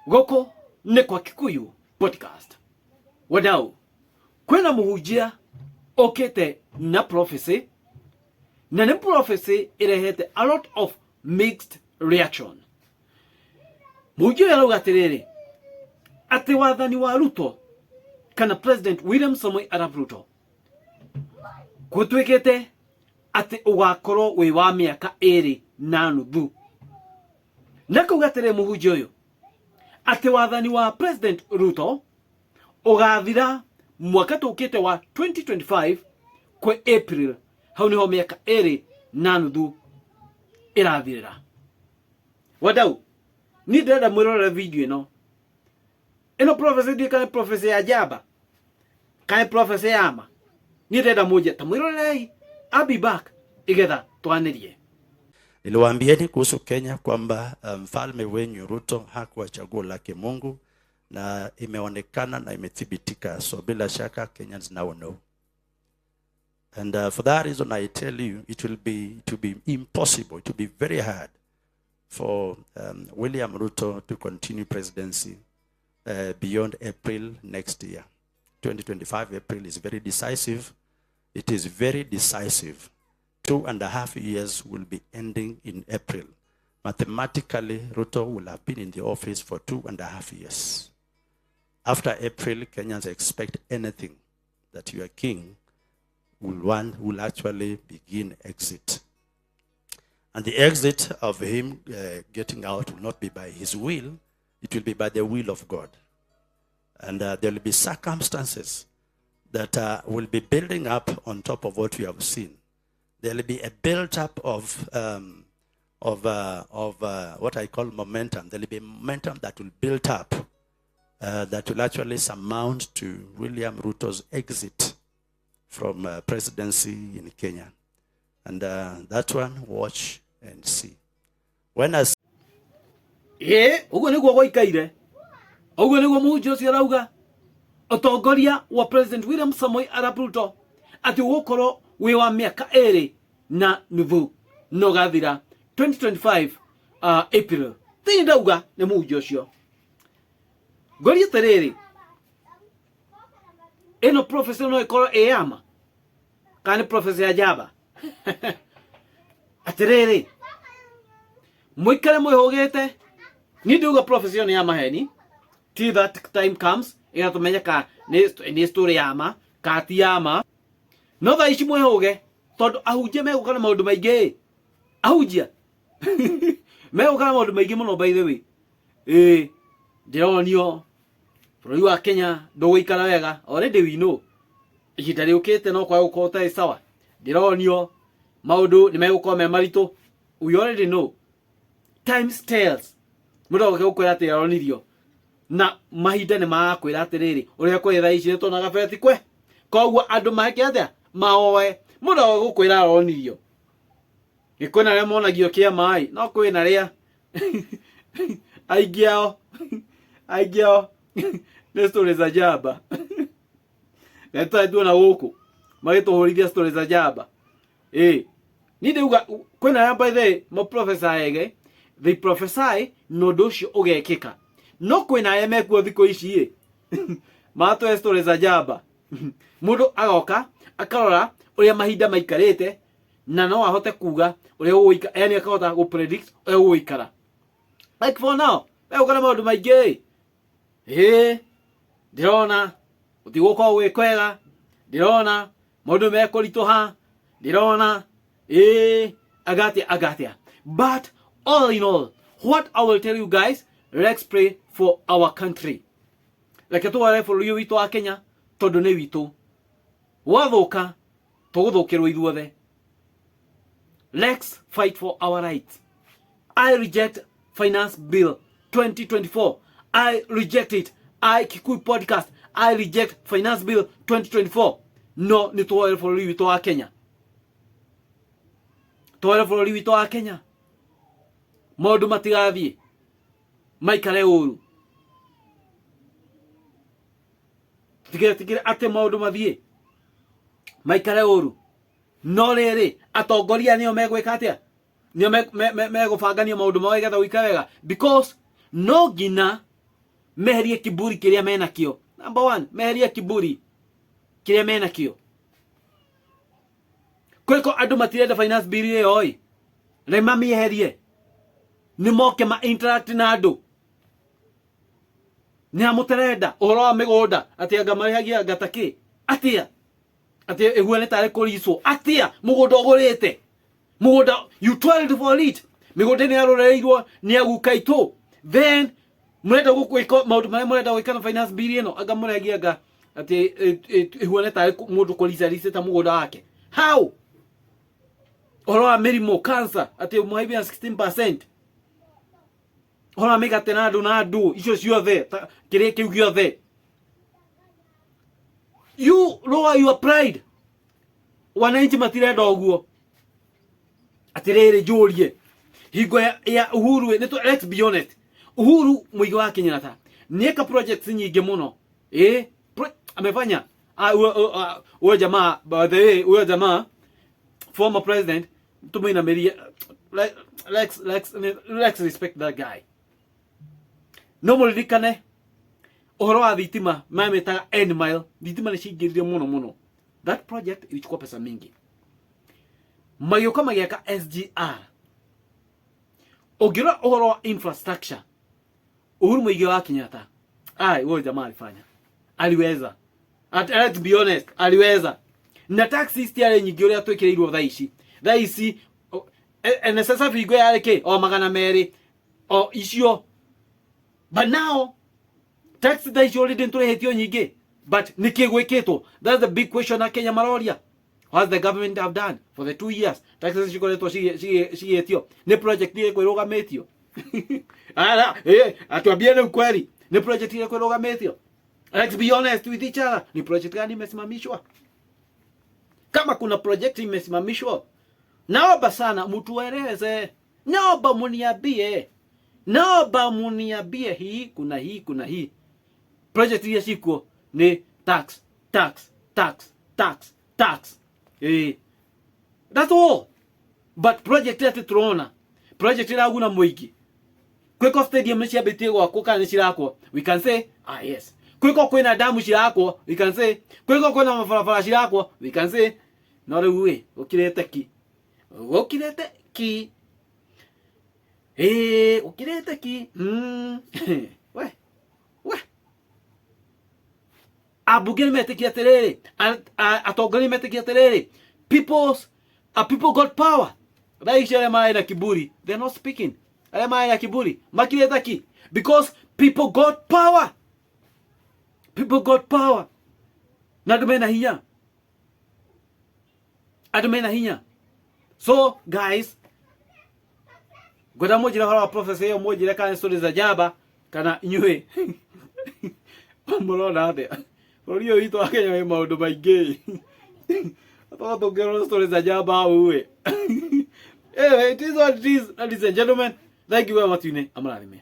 Gũkũ nĩ kwa Kikuyu Podcast. Wadau, kwĩna mũhunjia ũkĩte na prophecy, na nĩ prophecy ĩrehete a lot of mixed reaction. Mũhunjia ũyũ arauga atĩrĩrĩ, atĩ wathani wa Ruto kana President William Samoei Arap Ruto gũtuĩkĩte atĩ ũgakorwo wĩ wa mĩaka ĩrĩ na nuthu. Na kuga atĩrĩ mũhunjia ũyũ atĩ wathani wa President Ruto ũgathira mwaka tũkĩte wa 2025 kwĩ April, hau niho mĩaka ĩrĩ na nuthu ĩrathirĩra. Wadau, niĩ ndĩrenda mwĩrorere video ĩno. Ĩno prophecy ndiũĩ kana nĩ prophecy ya njamba kana nĩ prophecy ya ma. Niĩ ndĩrenda mũnje ta mwĩrorerei. I'll be back igetha twanĩrie. Niliwaambieni kuhusu Kenya kwamba mfalme wenyu Ruto hakuwa chaguo lake Mungu, na imeonekana na imethibitika. So bila shaka Kenyans now know. And for that reason I tell you it will be impossible, it will be very hard for William Ruto to continue presidency beyond April next year. 2025 April is very decisive. It is very decisive. 2.5 years will be ending in April. Mathematically, Ruto will have been in the office for 2.5 years. After April, Kenyans expect anything that your king will want, will actually begin exit. And the exit of him getting out will not be by his will, it will be by the will of God. And there will be circumstances that will be building up on top of what we have seen. There will be a build-up of what I call momentum. There will be momentum that will build up that will actually surmount to William Ruto's exit from presidency in Kenya. And that one, watch and see. When I Ĩ ũguo nĩguo gwaikaire, ũguo nĩguo mũhunjia ũcio arauga, ũtongoria wa President William Samoei Arap Ruto atĩ ũgũkorwo wĩ wa mĩaka ĩrĩ na nuthu na ũgathira 2025 April. Thĩinĩ ndauga nĩ mũhunjia ũcio. Ngoria atĩrĩrĩ, ĩno prophecy no ĩkorwo ĩ ya ma kana nĩ prophecy ya njamba? Atĩrĩrĩ, mũikare mwĩhũgĩte. Niĩ ndiuga prophecy ĩyo nĩ ya maheni till that time comes ĩgatũmenya ka nĩ story ya ma ka ti ya ma. No thaa ici mwĩhũge, tondũ ahunjia megũka na maũndũ maingĩ. Ahunjia megũka na maũndũ maingĩ mũno. By the way, ĩĩ, ndĩronio bũrũri wa Kenya ndũgũikara wega. Already we know ihinda rĩũkĩte no kwaga gũkorwo ũtarĩ sawa. Ndĩronio maũndũ nĩ megũkorwo me maritũ. We already know times tells. Mũndũ agoke gũkwĩra atĩ aronirio na mahinda nĩ marakwĩra atĩrĩrĩ, ũrĩa kũrĩ thaa ici nĩ tuonaga beti kwe. Koguo andũ maheke atĩa maoe mũndũ agoke gũkwĩra aronirio. Kwĩna arĩa monagio kĩa maĩ, no kwĩna arĩa aingĩ ao nĩ story za njamba. Na tũtarĩ tuona gũkũ magĩtũhũrithia story za njamba. Ĩ niĩ ndĩuga kwĩna arĩa, by the way, maprofesa ege, they prophesy na ũndũ ũcio ũgekĩka. No kwĩna arĩa mekuo thikũ ici ĩ matũhe story za njamba. Mũndũ agoka akarora ũrĩa mahinda maikarĩte na no ahote kuga ũrĩa ũgũikara, yani akahota gũ predict ũrĩa ũgũikara. Like for now megũka na maũndũ maingĩ. Ĩ ndĩrona gũtigũkorwo gwĩ kwega, ndĩrona maũndũ mekũritũha, ndĩrona ĩ agatia agatia. But all in all, what I will tell you guys, let's pray for our country. Reke tũhoere bũrũri ũyũ witũ wa Kenya, tondũ nĩ witũ. Gwathũka tũgũthũkĩrwo ithuothe. Let's fight for our rights. I reject Finance Bill 2024. I reject it. I, Kikuyu Podcast, I reject Finance Bill 2024. No nĩ tũhoere bũrũri witũ wa Kenya, tũhoere bũrũri witũ wa Kenya maũndũ matigathiĩ maikare ũru. Tũtigetigĩre atĩ maũndũ mathiĩ maikare ũru. No rĩrĩ, atongoria nĩo megwĩka atĩa? Nĩo megũbangania maũndũ mao igetha gũikare wega, because no nginya Meherie kiburi kiria menakio. Number one, meherie kiburi kiria menakio. Kwiko andu matirenda finance bill iyo ĩ, rema mieherie, nĩ moke ma interact na andũ. Nĩ amũterenda ũhoro wa mĩgũnda atĩ anga marĩhagia anga ta kĩ atĩa, atĩ ĩhuane tarĩ kũricwo atĩa mũgũnda ũgũrĩte mũgũnda, you toiled for it, mĩgũnda ĩno yarorereirwo nĩ aguka itũ, then mũrenda gwĩka maũndũ marĩa mũrenda gwĩka na finance bill ĩno, anga mũrĩhagia anga atĩ ĩhuane tarĩ mũndũ kũricaricĩte mũgũnda wake. How? Ũhoro wa mĩrimũ cancer atĩ mũhaibia 16%, ũhoro wa mĩgate na andũ na andũ icio ciothe, kĩrĩa kĩu gĩothe, you lower your pride. Wananchi matirenda ũguo. Atirĩrĩ, njũrie, hingo ya Uhuru, nĩ let's be honest, Uhuru Muigai wa Kenyatta nĩeka projects nyingĩ mũno. Ĩ amefanya. Huyo jamaa, by the way, huyo jamaa former president, tumuinamirie. Let's respect that guy. No mũririkane ũhoro wa thitima mamĩtaga N-Mile, thitima nĩ ciaingĩrire mũno mũno. That project ilichukua pesa mingi. Magĩũka magĩaka SGR. Ũngĩrora ũhoro wa infrastructure, Uhuru Muigai wa Kenyatta, ai, huyo jamaa alifanya, aliweza. Let's be honest, aliweza. Na taxes citiarĩ nyingĩ ũrĩa twĩkĩrĩirwo thaa ici. Thaa ici NSSF hingo yarĩ kĩ o 200 o icio, but now tax thaa ici already nĩtũrĩhĩtio nyingĩ. But nĩkĩ gwĩkĩtwo? That's the big question na Kenya maroria. What the government have done for the 2 years taxes cikoretwo cigĩtio? Nĩ project ĩrĩkũ ĩrũgamĩtio? Ara, atuambie nĩ ukweli, nĩ project ĩrĩkũ ĩrũgamĩtio? Let's be honest with each other. Ni project gani imesimamishwa? Kama kuna project imesimamishwa, naomba sana mtueleze, naomba muniambie, naomba muniambie hii kuna hii kuna hii project iria cikuo. Ni tax, tax, tax, tax, tax. That's all. But project ati turona project iraguna mũingĩ, kwĩko stadium nĩ ciambĩtie gwakwo kana nĩ cirakwo, we can say, "Ah, yes." Kwĩko kwĩna damu cirakwo, we can say. Kwĩko kwĩna mabarabara cirakwo, we can say. No rĩu ĩ gũkirĩte ki, gũkirĩte ki, ĩĩ, gũkirĩte ki. We we ambunge nĩ metĩkia atĩrĩrĩ, atongoria nĩ metĩkia atĩrĩrĩ, peoples a people got power. Thaa ici arĩa marĩ na kiburi, they're not speaking. Arĩa marĩ na kiburi makirĩte ki because people got power, people got power, na andũ mena hinya, andũ mena hinya. So guys, ngwenda mũnjĩre ũhoro wa prophecy ĩyo, mũnjĩre kana story za jaba kana inyuĩ mũrona atĩa. Bũrũri ũyũ witũ wa Kenya wĩ maũndũ maingĩ. Tondũ tũngĩrora story za jaba hau ĩ. Anyway, it is what it is, ladies and gentlemen. Thank you very much. Amũrathime.